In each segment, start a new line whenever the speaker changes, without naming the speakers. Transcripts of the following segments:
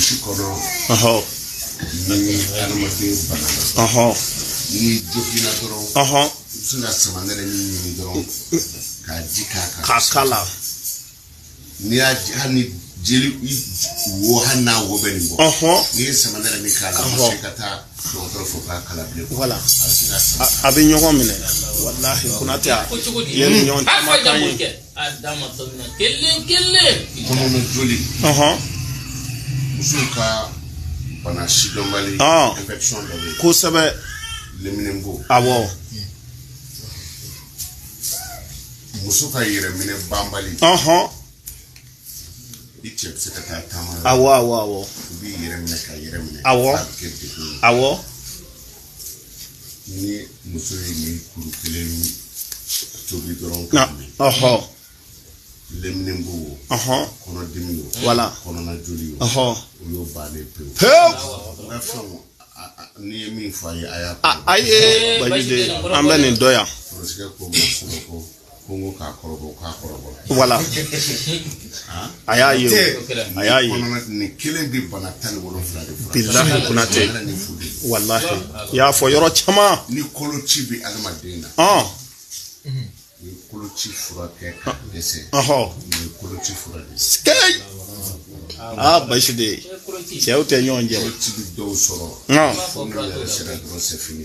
Burusi kɔnɔ, ni adamaden banana, n'i joginna dɔrɔn, i bɛ se ka samanɛnɛ min ɲini dɔrɔn k'a ji k'a kan.
K'a k'a la.
N'i y'a hali ni jeli wo, hali n'a wo bɛ nin bɔ, n'i ye samanɛnɛ min k'a la, a ma se ka taa dɔgɔtɔrɔ fo k'a kala bilen.
Voilà.
A bɛ se ka sama.
A bɛ ɲɔgɔn minɛ, walahi Konate a
Ko cogo di?
ye nin ɲɔgɔn caman
A
kan ye.
kɛ a d'a ma tɔ min na kelen kelen.
Kɔnɔna joli, musow ka bana sidɔnbali, infection dɔ bɛ yen, leminɛnbo. Muso ka yɛrɛminɛ banbali. I cɛ bɛ se ka taa taama yɔrɔ,
awɔ awɔ awɔ
i b'i yɛrɛ minɛ ka yɛrɛ minɛ, a bɛ kɛ degun ye. Ni muso ye nin kuru kelen tobi dɔrɔn
Na
k'a min, leminɛnbo wo, kɔnɔdimi wo, kɔnɔna joli wo, o y'o bannen pewu.
Pewu.
N ka fɛnw, n'i ye min fɔ a ye, a y'a
A ayi, Bajide, an bɛ nin dɔn yan.
Porosikɛ ko n ma surɔ ko n ko k'a kɔrɔbɔ, k'a kɔrɔbɔ.
Voilà, a y'a ye o, a y'a ye.
Kɔnɔna nin kelen bɛ bana 17 de furakɛ.
Bilahi Konate.
Samanɛnɛ ni fu de.
Walahi, i y'a fɔ yɔrɔ caman.
Ni koloci bɛ adamaden na, ni koloci furakɛ ka dɛsɛ, nin ye koloci fura de ye.
Kei, aa Baside, cɛw tɛ ɲɔgɔn jɛ.
Koloci bɛ dɔw sɔrɔ, fo n'u yɛrɛ sera dɔrɔn, c'est fini.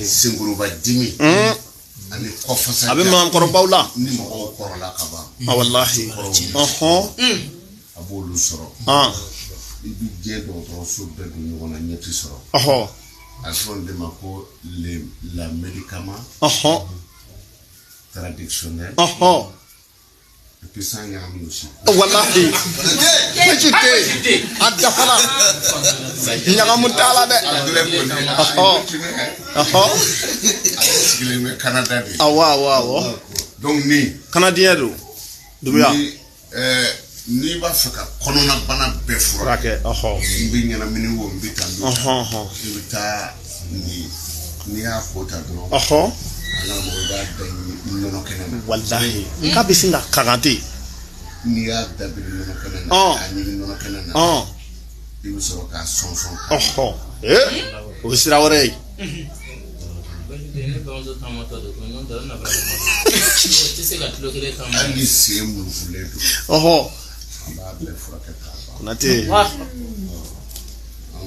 Senkuruba dimi ani kɔfasa,
A bɛ maakɔrɔbaw la.
Ni mɔgɔw kɔrɔla ka ban,
A walahi,
a b'olu sɔrɔ. I bɛ diɲɛ dɔgɔtɔrɔso bɛɛ don ɲɔgɔn na, ɲɛ ti sɔrɔ. A bɛ fɔ nin de ma ko le la médicament traditionnel, et puis sans ɲagami aussi.
Walahi Baside, a dafara, ɲagamu t'a la dɛ.
Abdoulaye Kone, ale sigilen bɛ Canada de.
Awɔ.
Donc ni
Canadien don, Dubuya.
Ni n'i b'a fɛ ka kɔnɔnabana bɛɛ furakɛ,
Furakɛ,
n bɛ ɲɛnamini wo, n bɛ taa n bɛ taa, i bɛ taa nin, n'i y'a ko ta dɔrɔn, an ka mɔgɔ, i b'a da nɔnɔ kɛnɛ na.
Walahi, k'a bɛ sin ka kakan ten.
N'i y'a dabiri nɔnɔ kɛnɛ na, k'a ɲini nɔnɔ kɛnɛ na, i bɛ sɔrɔ k'a sɔnsɔn.
Ee, o ye sira wɛrɛ ye.
Ne bamuso taamatɔ don ko n'o tɛ o nafa o tɛ se ka kilo kelen taama.
Hali ni sen murufulen don, an b'a bɛɛ furakɛ k'a ban.
Konate,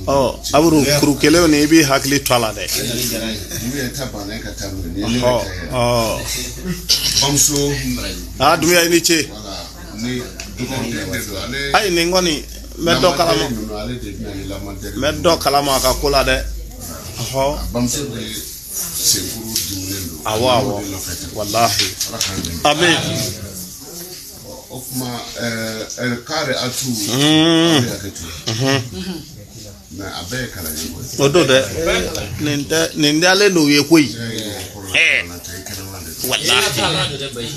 ɔ Aburu, kuru kelen nin, i b'i hakili to a la dɛ.
N'u yɛrɛ ta banna, e ka taa n'o ye, nin ye ne yɛrɛ ta ye. Bamuso.
Aa Dubuya, i ni ce.
Wala ni dukɔnɔden de don ale.
Ayi, nin kɔni n bɛ dɔ kalama.
Lamadere ninnu, ale de bɛ na ni lamadere.
N bɛ dɔ kalama a ka ko la dɛ.
Bamuso de senkuru diminen don.
Awɔ awɔ
A b'o de nɔfɛ ten.
Walahi.
Ala k'an dɛmɛ.
Amin.
O tuma kare atu, a bɛ hakɛ to, mais a bɛɛ ye kalan ye koyi.
O don dɛ, nin tɛ nin dalen n'o ye koyi.
I kɛnɛma de don.
Walahi.
Kalan don dɛ, Bayi.